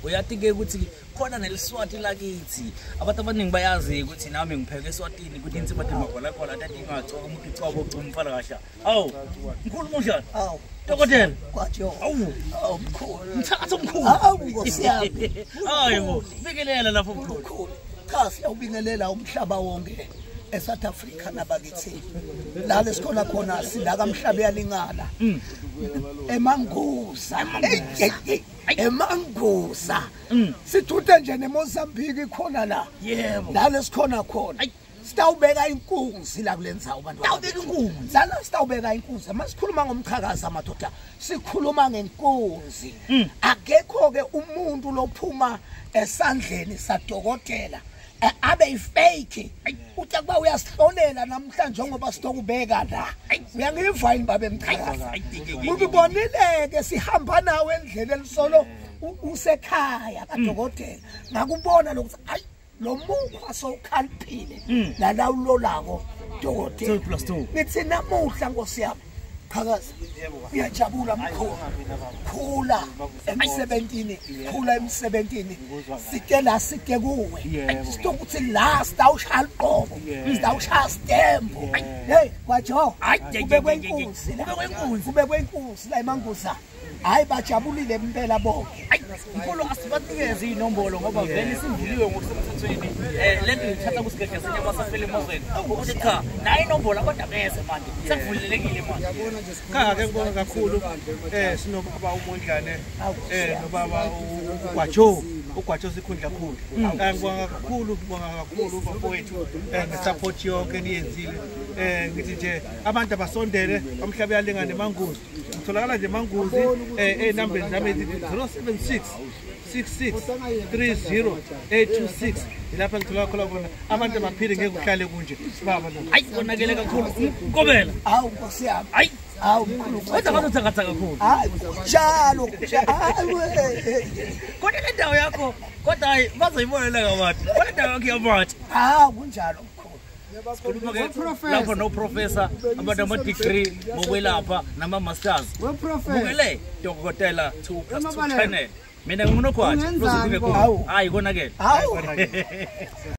Uyathi-ke ukuthi khona neliswati lakithi. Abantu abaningi bayazi ukuthi nami ngipheke eSwatini ukuthi insipha magwalagwala tati ingacoka umuntu ucwaba ucuma umfana kahle. Awu, mkhulu munjani? Awu. Dokotela. Kwajo. Awu. Awu mkhulu. Mthatha mkhulu. Awu Nkosi yami. Hayibo, bikelela lapho mkhulu. Mkhulu. Cha siyawubingelela umhlaba wonke eSouth Africa nabakithi. La lesikhona khona sila kaMhlaba yalingana. Emanguza. Emanguza. Sithuthe nje neMozambique khona la. Yebo. La lesikhona khona. Sitawubeka inkunzi la kulendzawo bantu. Sitawubeka inkunzi. Lana sitawubeka inkunzi. Masikhuluma ngomchakaza amadoda, sikhuluma ngenkunzi. Akekho ke umuntu lophuma esandleni sadokotela abe ifake. Uthi kuba uyasihlolela namhlanje ngoba sitokubeka la. Uyangiva yini babe mchakaza? Ukubonileke sihamba nawe endleleni solo usekhaya kadokotela. Ngakubona lokuthi ayi lo mukhwa sowukhaliphile lalawulolako dokotela. 2 + 2. Ngithi namuhla Nkosi yami qhakaza uyajabula mkhulu. Khula emsebentini, khula emsebentini. Sike la sike kuwe. Sitokuthi la sitawushaya liqobo, sitawushaya stembo. Hey kwajo, kubekwe inkunzi la. Kubekwe inkunzi. Kubekwe inkunzi la eManguza. Hayi bajabulile impela bonke. Mkhulu asibanikeze inombolo ngoba vele sivuliwe ngokusemthethweni. Lento ngithatha kusigedla senyama safele emazweni. Ukuthi cha, nayi inombolo abantu abeze manje. Sekuvulelekile manje. Cha ke ngibonga kakhulu sinobaba uMondlane nobaba uGwajo. uGwajo sikhundla khulu. Ngibonga kakhulu, ngibonga kakhulu bafowethu ngesupport yonke eniyenzile. Ngithi nje abantu abasondele umhlaba uyalingana eManguzi. Ngitholakala nje eManguzi enambeni zami ezithi 076 66 30 826. Ilapha ngitholakala khona abantu abaphile ngeke uhlale kunje. Baba lo. Hayi konakele kakhulu. Nkobela. Hawu Nkosi yami. Hayi. Hawu mkhulu. Kodwa bazothakatha kakhulu. Hayi njalo. Kodwa le ndawo yakho kodwa hayi bazoyibonela ngabantu. Kodwa ndawo yakho yabathi. Hawu kunjalo mkhulu. Sikhuluma ke lapho no professor abantu ama degree ngokwelapha nama masters. Bukele Dokotela 2 + 2 channel. Mina nginguNogwaja. Hawu. Hayi konakele. Hawu.